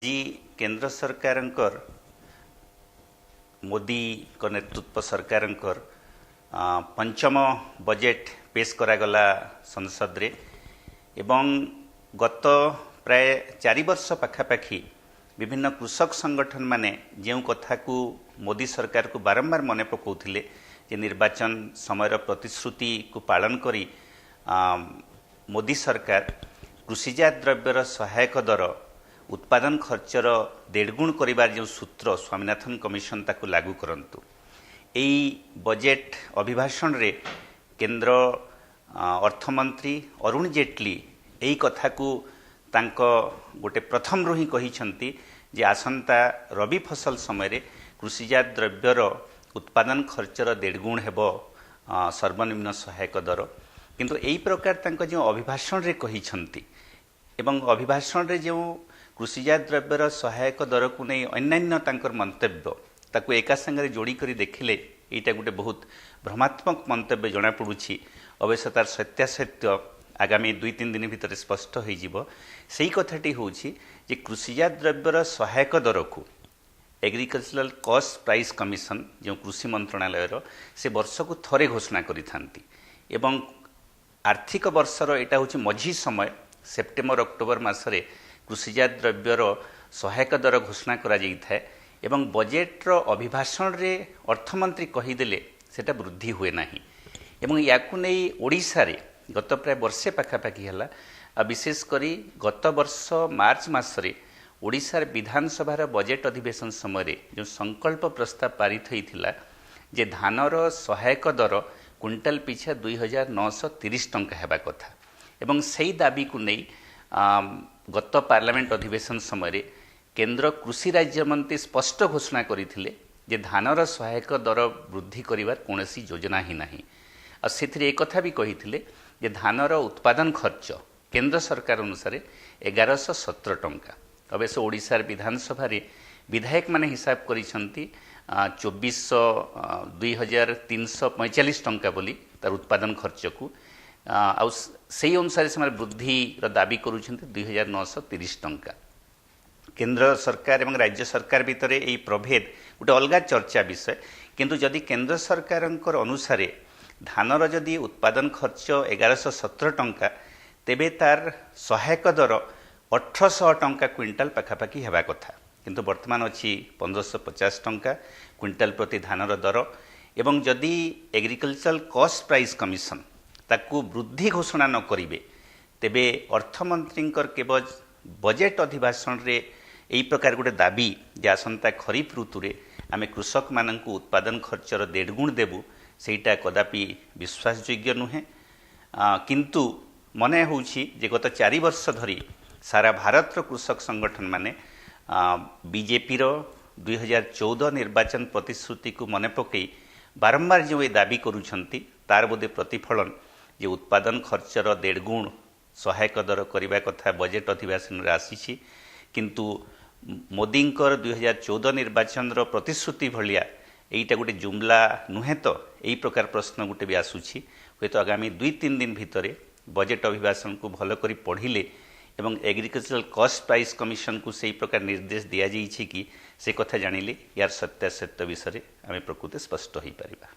ଆଜି କେନ୍ଦ୍ର ସରକାରଙ୍କର, ମୋଦିଙ୍କ ନେତୃତ୍ୱ ସରକାରଙ୍କର ପଞ୍ଚମ ବଜେଟ୍ ପେଶ କରାଗଲା ସଂସଦରେ ଏବଂ ଗତ ପ୍ରାୟ 4 ବର୍ଷ ପାଖାପାଖି ବିଭିନ୍ନ କୃଷକ ସଂଗଠନମାନେ ଯେଉଁ କଥାକୁ ମୋଦି ସରକାରକୁ ବାରମ୍ବାର ମନେ ପକାଉଥିଲେ ଯେ ନିର୍ବାଚନ ସମୟର ପ୍ରତିଶ୍ରୁତିକୁ ପାଳନ କରି ମୋଦି ସରକାର କୃଷିଜାତ ଦ୍ରବ୍ୟର ସହାୟକ ଦର ଉତ୍ପାଦନ ଖର୍ଚ୍ଚର ଦେଢ଼ଗୁଣ କରିବାର ଯେଉଁ ସୂତ୍ର ସ୍ୱାମୀନାଥନ କମିଶନ, ତାକୁ ଲାଗୁ କରନ୍ତୁ। ଏଇ ବଜେଟ୍ ଅଭିଭାଷଣରେ କେନ୍ଦ୍ର ଅର୍ଥମନ୍ତ୍ରୀ ଅରୁଣ ଜେଟଲୀ ଏହି କଥାକୁ ତାଙ୍କ ଗୋଟେ ପ୍ରଥମରୁ ହିଁ କହିଛନ୍ତି ଯେ ଆସନ୍ତା ରବି ଫସଲ ସମୟରେ କୃଷିଜାତ ଦ୍ରବ୍ୟର ଉତ୍ପାଦନ ଖର୍ଚ୍ଚର ଦେଢ଼ଗୁଣ ହେବ ସର୍ବନିମ୍ନ ସହାୟକ ଦର। କିନ୍ତୁ ଏହି ପ୍ରକାର ତାଙ୍କ ଯେଉଁ ଅଭିଭାଷଣରେ କହିଛନ୍ତି ଏବଂ ଅଭିଭାଷଣରେ ଯେଉଁ କୃଷିଜାତ ଦ୍ରବ୍ୟର ସହାୟକ ଦରକୁ ନେଇ ଅନ୍ୟାନ୍ୟ ତାଙ୍କର ମନ୍ତବ୍ୟ, ତାକୁ ଏକା ସାଙ୍ଗରେ ଯୋଡ଼ି କରି ଦେଖିଲେ ଏଇଟା ଗୋଟେ ବହୁତ ଭ୍ରମାତ୍ମକ ମନ୍ତବ୍ୟ ଜଣାପଡ଼ୁଛି। ଅବଶ୍ୟ ତାର ସତ୍ୟାସତ୍ୟ ଆଗାମୀ 2-3 ଦିନ ଭିତରେ ସ୍ପଷ୍ଟ ହୋଇଯିବ। ସେଇ କଥାଟି ହେଉଛି ଯେ କୃଷିଜାତ ଦ୍ରବ୍ୟର ସହାୟକ ଦରକୁ ଏଗ୍ରିକଲଚରାଲ କଷ୍ଟ ପ୍ରାଇସ୍ କମିଶନ, ଯେଉଁ କୃଷି ମନ୍ତ୍ରଣାଳୟର, ସେ ବର୍ଷକୁ ଥରେ ଘୋଷଣା କରିଥାନ୍ତି ଏବଂ ଆର୍ଥିକ ବର୍ଷର ଏଇଟା ହେଉଛି ମଝି ସମୟ, ସେପ୍ଟେମ୍ବର ଅକ୍ଟୋବର ମାସରେ କୃଷିଜାତ ଦ୍ରବ୍ୟର ସହାୟକ ଦର ଘୋଷଣା କରାଯାଇଥାଏ ଏବଂ ବଜେଟ୍ର ଅଭିଭାଷଣରେ ଅର୍ଥମନ୍ତ୍ରୀ କହିଦେଲେ ସେଟା ବୃଦ୍ଧି ହୁଏ ନାହିଁ। ଏବଂ ୟାକୁ ନେଇ ଓଡ଼ିଶାରେ ଗତ ପ୍ରାୟ ବର୍ଷେ ପାଖାପାଖି ହେଲା, ଆଉ ବିଶେଷ କରି ଗତ ବର୍ଷ ମାର୍ଚ୍ଚ ମାସରେ ଓଡ଼ିଶାର ବିଧାନସଭାର ବଜେଟ୍ ଅଧିବେଶନ ସମୟରେ ଯେଉଁ ସଂକଳ୍ପ ପ୍ରସ୍ତାବ ପାରିତ ହୋଇଥିଲା ଯେ ଧାନର ସହାୟକ ଦର କୁଇଣ୍ଟାଲ ପିଛା 2930 ଟଙ୍କା ହେବା କଥା ଏବଂ ସେଇ ଦାବିକୁ ନେଇ ଗତ ପାର୍ଲାମେଣ୍ଟ ଅଧିବେଶନ ସମୟରେ କେନ୍ଦ୍ର କୃଷି ରାଜ୍ୟମନ୍ତ୍ରୀ ସ୍ପଷ୍ଟ ଘୋଷଣା କରିଥିଲେ ଯେ ଧାନର ସହାୟକ ଦର ବୃଦ୍ଧି କରିବାର କୌଣସି ଯୋଜନା ହିଁ ନାହିଁ। ଆଉ ସେଥିରେ ଏକଥା ବି କହିଥିଲେ ଯେ ଧାନର ଉତ୍ପାଦନ ଖର୍ଚ୍ଚ କେନ୍ଦ୍ର ସରକାର ଅନୁସାରେ 1117 ଟଙ୍କା। ଅବଶ୍ୟ ଓଡ଼ିଶାର ବିଧାନସଭାରେ ବିଧାୟକମାନେ ହିସାବ କରିଛନ୍ତି ଚବିଶଶହ 2345 ଟଙ୍କା ବୋଲି ତାର ଉତ୍ପାଦନ ଖର୍ଚ୍ଚକୁ। ଆଉ ସେଇ ଅନୁସାରେ ସେମାନେ ବୃଦ୍ଧିର ଦାବି କରୁଛନ୍ତି 2930 ଟଙ୍କା। କେନ୍ଦ୍ର ସରକାର ଏବଂ ରାଜ୍ୟ ସରକାର ଭିତରେ ଏହି ପ୍ରଭେଦ ଗୋଟେ ଅଲଗା ଚର୍ଚ୍ଚା ବିଷୟ। କିନ୍ତୁ ଯଦି କେନ୍ଦ୍ର ସରକାରଙ୍କର ଅନୁସାରେ ଧାନର ଯଦି ଉତ୍ପାଦନ ଖର୍ଚ୍ଚ 1117 ଟଙ୍କା, ତେବେ ତାର ସହାୟକ ଦର 1800 ଟଙ୍କା କୁଇଣ୍ଟାଲ ପାଖାପାଖି ହେବା କଥା। କିନ୍ତୁ ବର୍ତ୍ତମାନ ଅଛି 1550 ଟଙ୍କା କୁଇଣ୍ଟାଲ ପ୍ରତି ଧାନର ଦର। ଏବଂ ଯଦି ଏଗ୍ରିକଲଚରାଲ କଷ୍ଟ ପ୍ରାଇସ୍ କମିଶନ ତାକୁ ବୃଦ୍ଧି ଘୋଷଣା ନ କରିବେ, ତେବେ ଅର୍ଥମନ୍ତ୍ରୀଙ୍କର କେବଳ ବଜେଟ୍ ଅଧିବେଶନରେ ଏହି ପ୍ରକାର ଗୋଟେ ଦାବି ଯେ ଆସନ୍ତା ଖରିଫ ଋତୁରେ ଆମେ କୃଷକମାନଙ୍କୁ ଉତ୍ପାଦନ ଖର୍ଚ୍ଚର ଦେଢ଼ଗୁଣ ଦେବୁ, ସେଇଟା କଦାପି ବିଶ୍ୱାସଯୋଗ୍ୟ ନୁହେଁ। କିନ୍ତୁ ମନେ ହେଉଛି ଯେ ଗତ 4 ବର୍ଷ ଧରି ସାରା ଭାରତର କୃଷକ ସଂଗଠନମାନେ ବିଜେପିର 2014 ନିର୍ବାଚନ ପ୍ରତିଶ୍ରୁତିକୁ ମନେ ପକାଇ ବାରମ୍ବାର ଯେଉଁ ଏ ଦାବି କରୁଛନ୍ତି, ତାର ବୋଧେ ପ୍ରତିଫଳନ ଯେ ଉତ୍ପାଦନ ଖର୍ଚ୍ଚର ଦେଢ଼ଗୁଣ ସହାୟକ ଦର କରିବା କଥା ବଜେଟ୍ ଅଧିବେଶନରେ ଆସିଛି। କିନ୍ତୁ ମୋଦିଙ୍କର 2014 ନିର୍ବାଚନର ପ୍ରତିଶ୍ରୁତି ଭଳିଆ ଏଇଟା ଗୋଟେ ଜୁମଲା ନୁହେଁ ତ, ଏଇ ପ୍ରକାର ପ୍ରଶ୍ନ ଗୋଟେ ବି ଆସୁଛି। ହୁଏତ ଆଗାମୀ 2-3 ଦିନ ଭିତରେ ବଜେଟ୍ ଅଭିଭାଷଣକୁ ଭଲ କରି ପଢ଼ିଲେ ଏବଂ ଏଗ୍ରିକଲଚରାଲ କଷ୍ଟ ପ୍ରାଇସ୍ କମିଶନକୁ ସେଇ ପ୍ରକାର ନିର୍ଦ୍ଦେଶ ଦିଆଯାଇଛି କି, ସେ କଥା ଜାଣିଲେ ୟାର ସତ୍ୟାସତ୍ୟ ବିଷୟରେ ଆମେ ପ୍ରକୃତ ସ୍ପଷ୍ଟ ହୋଇପାରିବା।